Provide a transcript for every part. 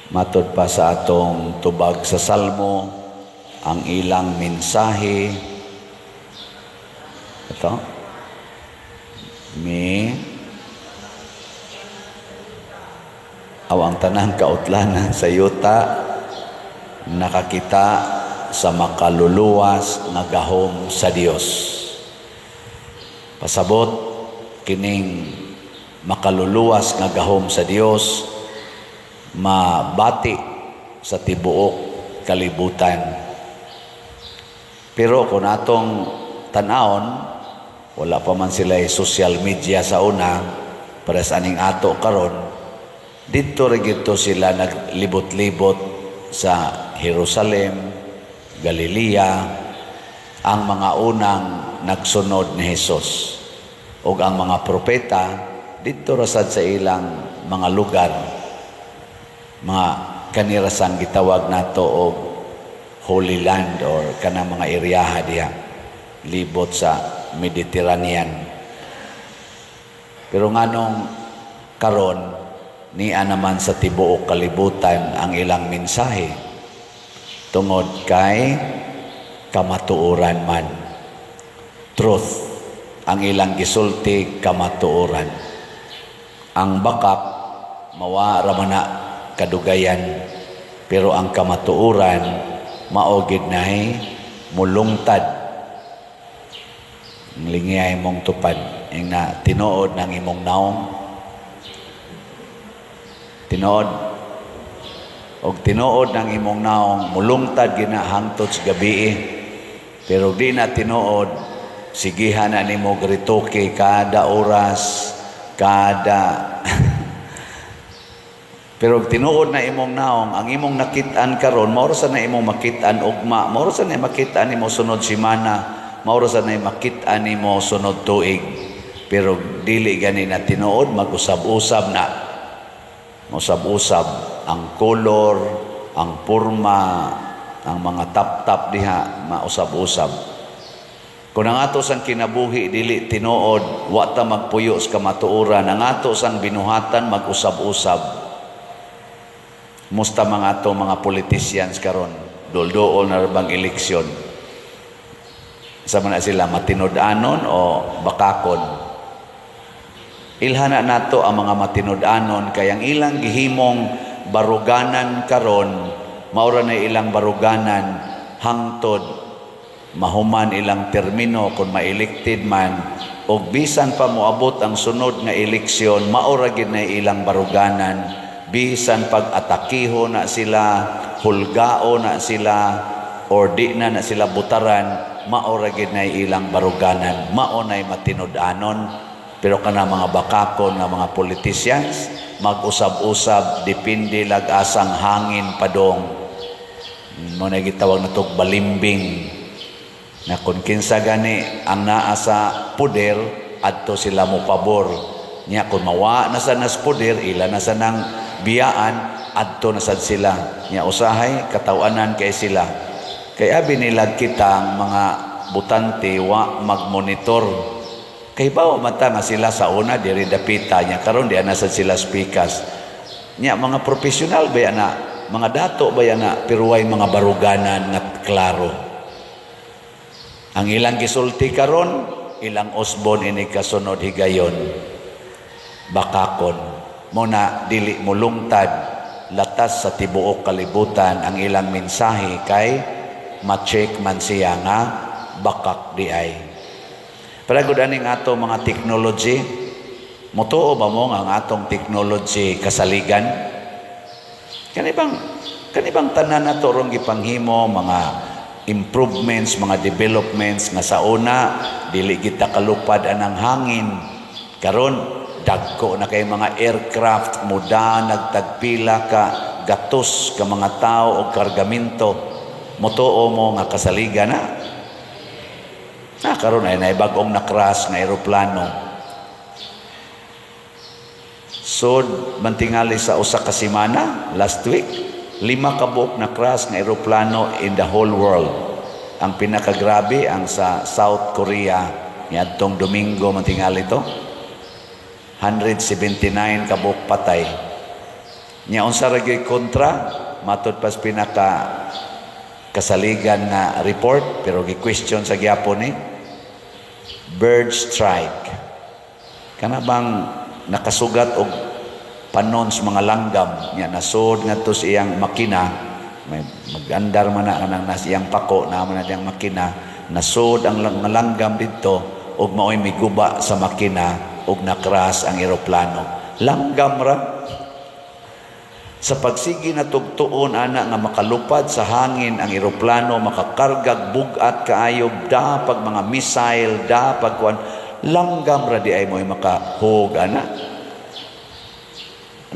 Matod pa sa atong tubag sa Salmo, ang ilang mensahe ito mi aw ang tanang kautlanan sa yuta nakakita sa makaluluwas nga gahom sa Dios. Pasabot, kining makaluluwas nga gahom sa Dios mabati sa tibuok kalibutan. Pero kung atong tan-awon, wala pa man sila social media sa una para sa aning ato karon. Didto ra gito sila naglibot-libot sa Jerusalem, Galilea, ang mga unang nagsunod ni Jesus ug ang mga propeta didto ra sad sa ilang mga lugar, mga kanirasang gitawag nato og Holy Land or kanang mga eryaha diha libot sa Mediterranean. Pero nganong karon niya naman sa tibuok kalibutan ang ilang mensahe? Tungod kay kamatuoran man. Truth ang ilang gisulti, kamatuoran. Ang bakak mawa ra man na kadugayan, pero ang kamatuoran mao gid nay mulungtad. Lingiyay mong tupad ing na tinuod ng imong naong, tinuod og tinuod ng imong naong, mulungtad gina hangtod sa gabi. Pero di na tinuod, sigihan na nimo retoke kada oras, kada. Pero og tinuod na imong naong, ang imong nakit-an karon mao ra sa na imong makit-an ugma, mao ra sa na makit-an nimo sunod semana, mao ra sa na makit-an nimo sunod tuig. Pero dili gani na tinuod, mag-usab-usab na. Usab-usab ang color, ang porma, ang mga tap-tap diha, mausab-usab. Kung ang ato sang kinabuhi dili tinuod, wa ta magpuyo sa kamatuoran, ang ato sang binuhatan mag-usab-usab. Musta mga ato mga politicians karon, dulduol na bang eleksyon? Sa man na sila, matinud-anon o bakakon? Ilhana nato ang mga matinud-anon kay ang ilang gihimong baruganan karon, mao ra na ilang baruganan hangtod mahuman ilang termino kung ma-elected man, og bisan pa moabot ang sunod nga eleksyon, mao ra gid na ilang baruganan, bisan pag atakiho na sila, hulgao na sila, or di na na sila butaran, mao ra gid na ilang baruganan. Mao nay matinud-anon. Pero kana mga bakakon nga mga politicians, mag-usab-usab, depende lag asang hangin padong. Mo na gitawag na tog balimbing na kung kinsa gani ang naa sa poder, adto sila mo pabor niya. Kung mawa na sa nas poder, ila na sa nang biyaan, adto na sad sila niya. Usahay katawanan kay sila kay abi nila kitang mga butante wa magmonitor, kay bawa mata nga sila sa una diri dapita niya, karon di na sad sila speakers niya. Mga profesional ba na, mga dato ba na, pero way mga baruganan nga klaro. Ang ilang gisulti karon, ilang usbon ini kasunod higayon. Bakakon mo na, dili mulungtad latas sa tibuok kalibutan ang ilang mensahe kay ma-check man siya nga bakak di ay. Pero aning ato mga technology, mutuo ba mo nga ang atong technology kasaligan? Kani bang tanan nato rong gipanghimo, mga improvements, mga developments nga sa una dili kita kalupad anang hangin. Karon dagko na kay mga aircraft, muda nagtagpila ka gatos ka mga tao og kargamento. Mutuo mo nga kasaligan na? Na karon ay naay bag-ong na-crash nga eroplano. So, mantingali sa usa ka semana, last week, lima ka buok na crash nga eroplano in the whole world. Ang pinakagrabe ang sa South Korea niadtong Domingo mantingali to. 179 ka buok patay. Nya unsa ra gyud kontra matud pas pinaka kasaligan nga report, pero gi-question sa gyapon ni bird strike, kana bang nakasugat og panon sa mga langgam, nya nasod ngadto sa iyang makina, may magandar man na kanang nas iyang pako na man na diyang makina, nasod ang langgam didto ug maoy miguba sa makina ug na-crash ang eroplano. Langgam ra. Sa pagsigi na tugtuon ana nga makalupad sa hangin ang eroplano, makakargag bugat kaayo, dapag mga missile, dapag kuan, langgam ra di ay mo'y makahug ana,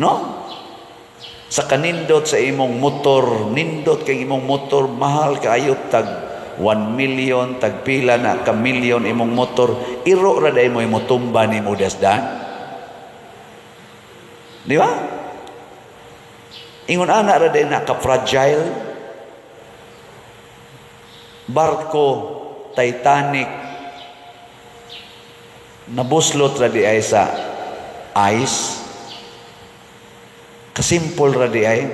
no? Sa kanindot sa imong motor, nindot kay imong motor, mahal kaayo, tag 1 million, tag pila na ka milyon imong motor, iro ra day mo'y motumba nimo dasdan, di ba? Ingon ana ra day na ka fragile. Barko Titanic, nabuslot ra di ay sa ice. Kasimple ra di ay.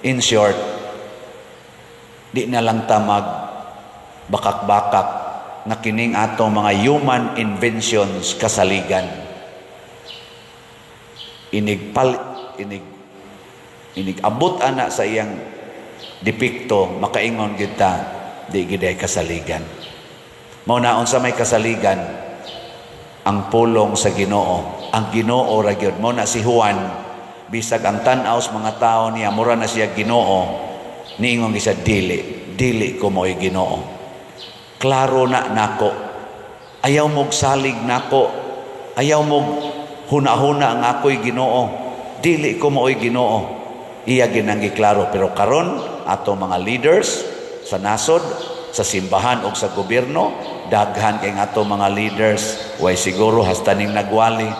In short, di na lang ta mag bakak-bakak na kining atong mga human inventions kasaligan. Inig pal inig inig abot ana sa iyang depekto, makaingon kita di giday kasaligan. Mao na, unsa may kasaligan? Ang pulong sa Ginoo. Ang Ginoo ra gyud. Mao na si Juan, bisag ang tan-aw sa mga tao niya mura na siya Ginoo, niingon siya, "Dili, dili ko mo'y Ginoo. Klaro na nako. Ayaw mog salig nako. Ayaw mog huna-huna ang ako'y Ginoo. Dili ko mo'y Ginoo." Iya ginang giklaro. Pero karon ato mga leaders sa nasod, sa simbahan o sa gobyerno, daghan kay ato mga leaders way siguro hasta ning nagwali,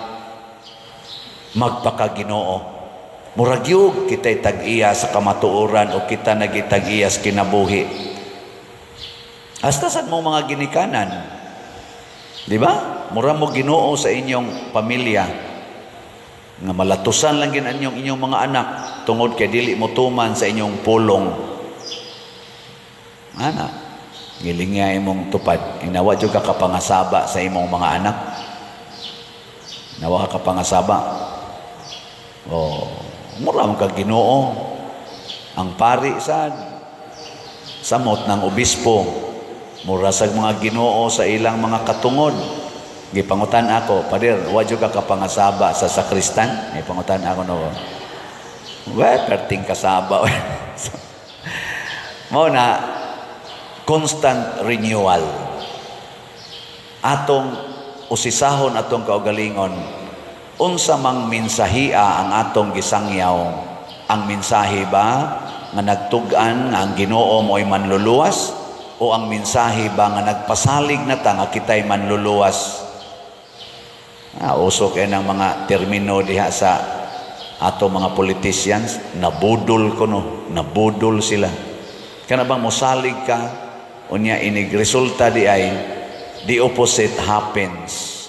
magpakaginoo. Murag yug kita'y tag-iya sa kamatuoran o kita nagitag-iya sa kinabuhi. Hasta sad mo mga ginikanan. Di ba? Mura mo Ginoo sa inyong pamilya. Nga malatusan lang gin inyong inyong mga anak tungod kay dili mo tuman sa inyong pulong. Ana, gilingya imong tupad. Inawa jud ka kapangasaba sa imong mga anak. Nawa ka kapangasaba. Oh, mura man ka Ginoo. Ang pari sad samot ng obispo. Mura sa mga Ginoo sa ilang mga katungod. Gipangutan ako, "Pader, wa jud ka kapangasaba sa sakristan?" Gipangutan ako, no. We, perting kasaba. Mao na constant renewal. Atong usisahon atong kaugalingon, unsa mang mensahia ang atong gisangyaw? Ang mensahe ba nga nagtug-an nga ang Ginoo mo'y manluluwas o ang mensahe ba nga nagpasalig na ta nga kita'y manluluwas? Ah, uso kay ng mga termino diha sa ato mga politicians, nabudol ko no, nabudol sila. Kana bang mosalig ka, unya inig resulta di ay the opposite happens.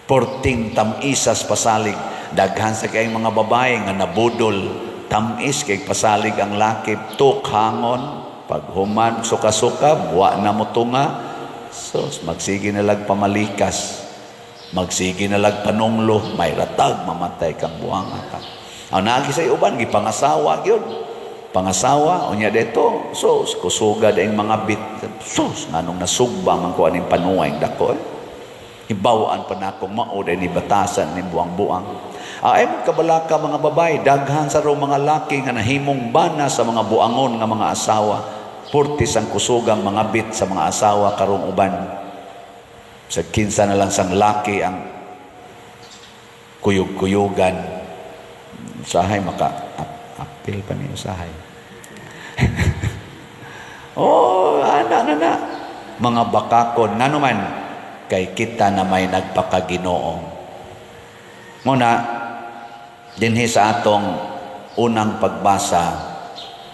Porting tam-isas pasalig, daghan sa kayong mga babae nga nabudol, tamis kay pasalig ang laki, tukhangon, paghuman suka-suka, wa na mo tunga, so magsige na lag pamalikas. Magsige na lag panunglo, may ratag, mamatay kang buwanga ka. Ang naagi sa uban, gipangasawa gyud. Pangasawa, unya dito, so, kusugad ang mga bit. Sus, nganong nasugba man ko aning panuway dako eh. Hibawaan pa na akong mao ni batasan ni buang-buang. Ay mo kabalaka mga babae, daghan sa raw mga laki nga nahimong bana sa mga buangon nga mga asawa. Purtis ang kusugang mga bit sa mga asawa karong uban. Sa kinsa na lang sang laki ang kuyog-kuyugan. Usahay maka apil pa ni usahay. Oh, ana na na. Mga bakakon ngano man kay kita na may nagpakaginoo. Muna dinhi sa atong unang pagbasa,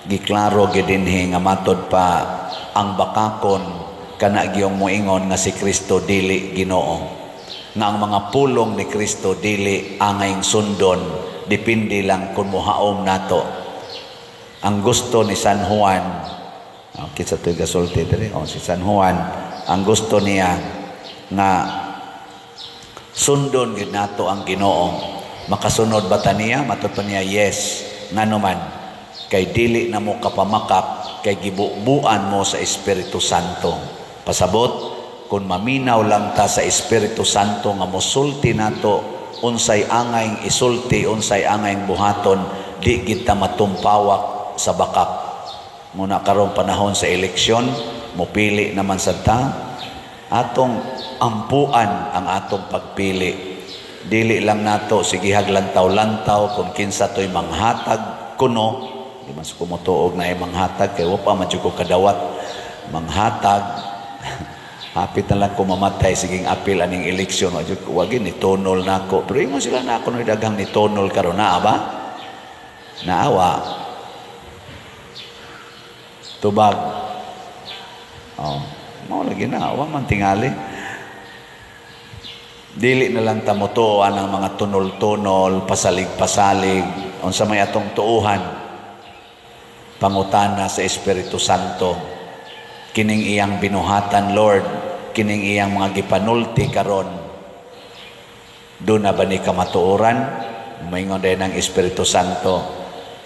giklaro gid dinhi nga matod pa ang bakakon kana giyong moingon nga si Kristo dili Ginoo. Nga ang mga pulong ni Kristo dili angayng sundon, depende lang kung muhaom nato. Ang gusto ni San Juan, oh, kinsa to'y gasulti diri? Oh, si San Juan, ang gusto niya nga sundon gid nato ang Ginoo. Makasunod ba ta niya? Matod pa niya, yes. Ngano man? Kay dili na mo kapamakak kay gibubuan mo sa Espiritu Santo. Pasabot, kung maminaw lang ta sa Espiritu Santo nga mosulti nato unsay angayng isulti, unsay angayng buhaton, di gid ta matumpawak sa bakak. Muna karong panahon sa eleksyon, mupili naman sa ta, atong ampuan ang atong pagpili. Dili lang nato sigihag lantaw-lantaw kung kinsa to'y manghatag kuno. Di man sa kumutuog na ay manghatag kay wa pa man jud ko kadawat manghatag. Hapit na lang ko mamatay, siging apil aning eleksyon, wa jud ko, wagi ni tunol nako. Pero ingon sila na ako daghang ni tunol karon, naa ba? Naawa. Tubag. Oh, mao lagi na, wa man tingali. Dili na lang ta motuoan ang mga tunol-tunol, pasalig-pasalig, unsa may atong tuuhan. Pangutana sa Espiritu Santo. Kining iyang binuhatan, Lord, kining iyang mga gipanulti karon. Duna ba ni kamatuoran? Maingon din ang Espiritu Santo.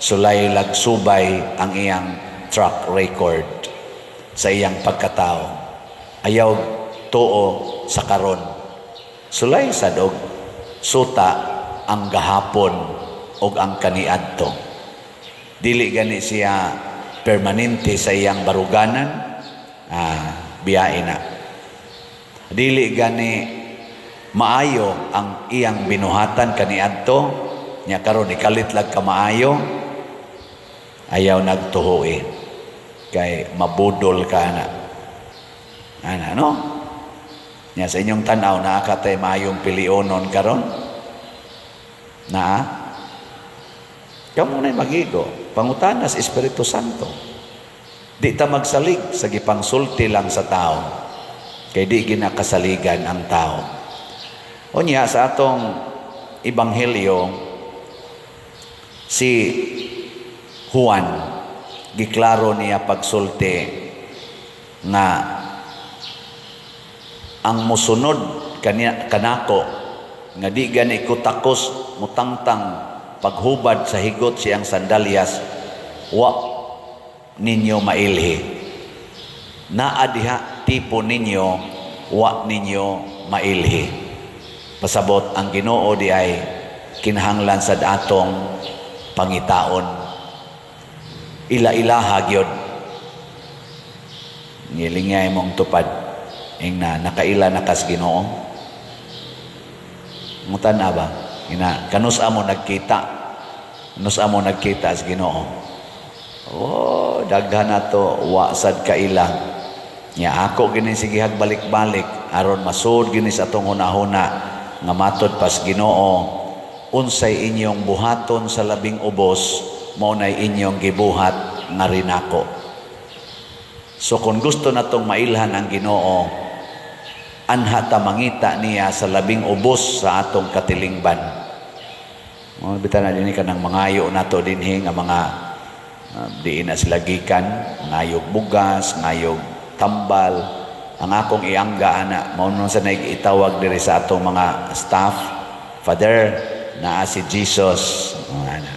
Sulay lagsubay ang iyang track record sa iyang pagkatao. Ayaw tuo sa karon. Sulay sad og suta ang gahapon og ang kaniadto. Dili gani siya permanente sa iyang baruganan, biyae na. Dili gani maayo ang iyang binuhatan kaniadto, nya karon ikalit lag ka maayo, ayaw nagtuhoi kay mabudol ka na. Ana, no? Nya sa inyong tanaw, naa ka tay maayong pilionon karon? Naa? Kamo na'y magigo. Pangutana sa Espiritu Santo. Di ta magsalig sa gipangsulti lang sa tao. Kay di ginakasaligan ang tao. Unya sa atong ebanghelyo, si Juan giklaro niya pagsulti nga ang musunod kaniya kanako nga di gani ko takos mutangtang paghubad sa higot siyang sandalyas, wa ninyo mailhi. Naa diha tipo ninyo, wa ninyo mailhi. Pasabot, ang Ginoo di ay kinahanglan sa atong pangitaon, ila-ilaha gyud. Ngilingay mong tupad ing na nakaila na kas Ginoo. Mutan ba ina kanus amo nagkita, kanus amo nagkita sa Ginoo? Oh, daghan na to wa sad kaila nya. Ako gini sigihag balik-balik aron masud gini sa atong hunahuna nga matod pas Ginoo, unsay inyong buhaton sa labing ubos, mao nay inyong gibuhat nga rinako. So kung gusto natong mailhan ang Ginoo, anha ta mangita niya sa labing ubos sa atong katilingban. Oh, bitaw na dinhi kanang mangayo nato dinhi nga mga diin na sila gikan, ngayog bugas, ngayog tambal. Ang akong iangga ana, mao nun sa itawag diri sa atong mga staff, "Father, naa si Jesus." Oh, ana.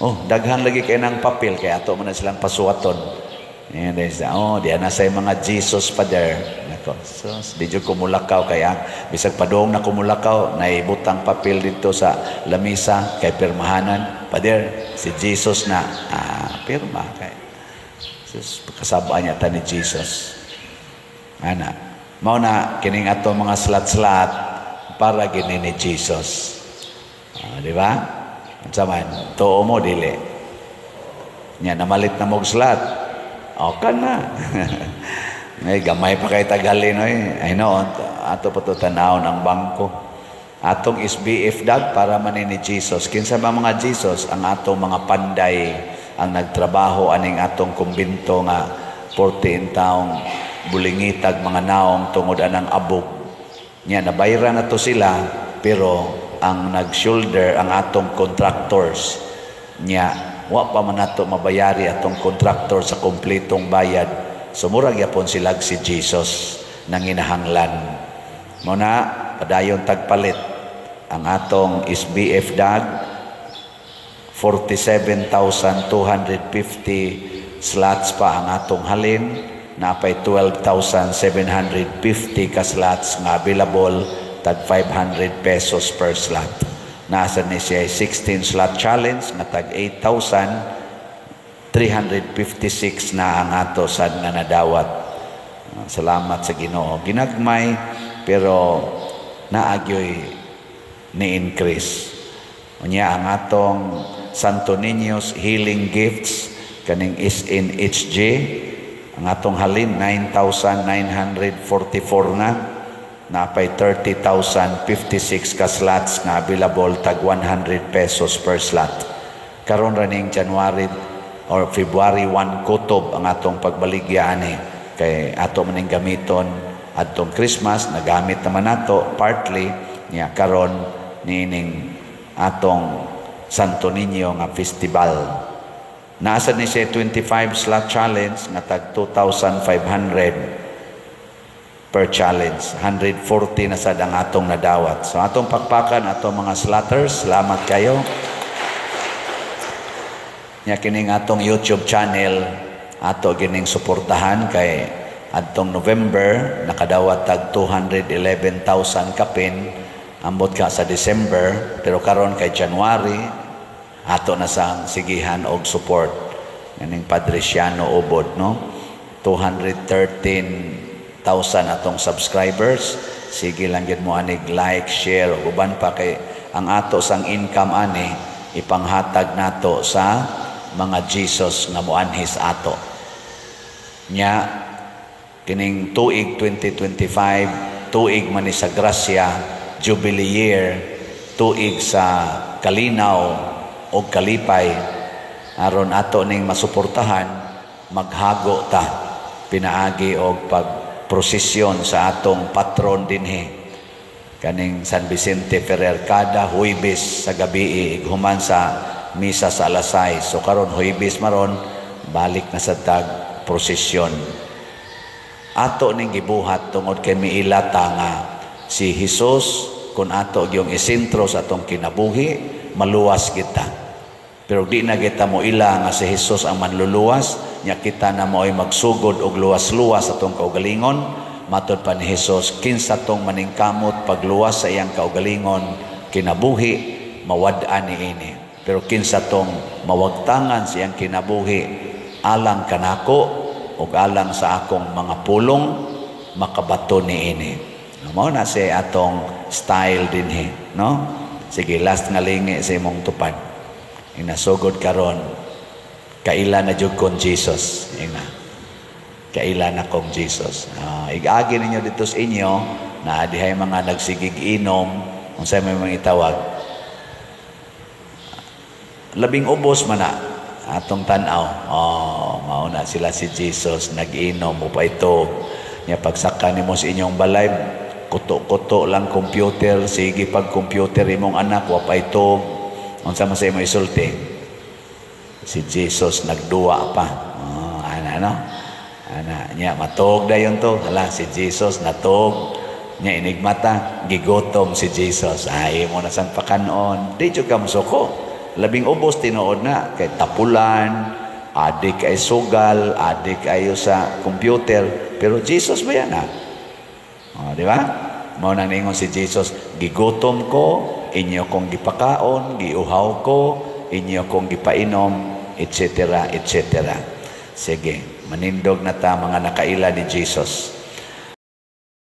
Oh, daghan lagi kay ng papel kay ato man na silang pasuwaton. And they say, "Oh, di na sa mga Jesus, Father." Nako, so, di jud kumulakaw kaya bisag padung na kumulakaw, naibutang papel dito sa lamisa kay pirmahanan. "Father, si Jesus na." Ah, pirma kay. Sus, kasabaan niya ta ni Jesus. Ana. Mao na kining ato mga slat-slat para gini ni Jesus. Ah, di ba? Unsa man, tuo mo dili? Nya namalit na mog slat. Okay na. Ngay gamay pa kay tagalin oy. Ay no, ato pa to tanawon ang bangko. Atong SBF dag para man ni Jesus. Kinsa ba mga Jesus? Ang atong mga panday ang nagtrabaho aning atong kumbinto nga 14 taong bulingitag mga naong tungod anang abog. Nya nabayran na to sila, pero ang nag-shoulder ang atong contractors. Nya wa pa man nato mabayari atong contractor sa kompletong bayad. So murag yapon sila si Jesus nanginahanglan. Mao na padayon tagpalit ang atong SBF DAG, 47,250 slots pa ang atong halin, napay 12,750 ka slots nga available, tag 500 pesos per slot. Nasa ni siya 16 slot challenge nga tag 8,356 na ang ato sad nga nadawat. Salamat sa Ginoo. Ginagmay, pero naagyoy ni increase. Unya ang atong Santo Niño's Healing Gifts, kaning SNHG, ang atong halin 9,944 na, napay 30,056 ka slots nga available, tag 100 pesos per slot. Karon raning January or February 1 kutob ang atong pagbaligya ani, kay ato maning gamiton adtong Christmas, nagamit naman nato partly niya karon niining atong Santo Niño nga festival. Nasa ni siya 25 slot challenge nga tag 2,500 per challenge. 140 na sad ang atong nadawat. So atong pakpakan atong mga slotters, salamat kayo. Nya kining atong YouTube channel, ato gining suportahan kay adtong November nakadawat tag 211,000 kapin, ambot ka sa December, pero karon kay January, ato na sang sigihan og support kaning Padre Siano Ubod, no? 213,000 atong subscribers. Sige lang gid mo anig like, share ug uban pa, kay ang ato sang income ani ipanghatag nato sa mga Jesus nga moanhis ato. Nya kining tuig 2025, tuig man ni sa grasya, Jubilee year, tuig sa kalinaw o kalipay. Aron ato ning masuportahan, maghago ta pinaagi og pagprosesyon sa atong patron dinhi, kaning San Vicente Ferrer, kada Huwebes sa gabi human sa misa sa alas 6. So karon Huwebes maron, balik na sa tag prosesyon. Ato ning gibuhat tungod kay miila ta nga si Hesus, kung ato gyung isentro sa atong kinabuhi, maluwas kita. Pero di na kita mo ila nga si Hesus ang manluluwas, nya kita na mo'y magsugod og luwas-luwas sa atong kaugalingon. Matod pa ni Hesus, kinsa tong maningkamot pagluwas sa iyang kaugalingon kinabuhi, mawad-an niini. Pero kinsa tong mawagtangan sa iyang kinabuhi alang kanako ug alang sa akong mga pulong, makabato niini. Mao na si atong style dinhi, no? Sige, last nga lingi sa imong tupad. Inasugod karon, kaila na jud kon Jesus. Ina. Kaila na kong Jesus. Igagi ninyo dito sa inyo na dihay mga nagsigig inom, unsay may mga itawag. Labing ubos man na atong tan-aw. Oh, mao na sila si Jesus nag-inom mo pa ito. Nya pagsaka nimo sa inyong balay, kuto-kuto lang computer, sige pag computer imong anak wa pa ito. Unsa man sa imo isulti? Si Jesus nagduwa pa. Oh, ana, no? Ana nya matog dayon to. Hala, si Jesus natog. Nya inigmata, gigutom si Jesus. Ay mo na sang pakanon. Di jud ka mosuko. Labing ubos tinuod na kay tapulan, adik ay sugal, adik ayo sa computer, pero Jesus ba yan ah? Oh, di ba? Mao nang ningon si Jesus, "Gigutom ko, inyo kong gipakaon, giuhaw ko, inyo kong gipainom," etc., etc. Sige, manindog na ta, mga nakaila ni Jesus.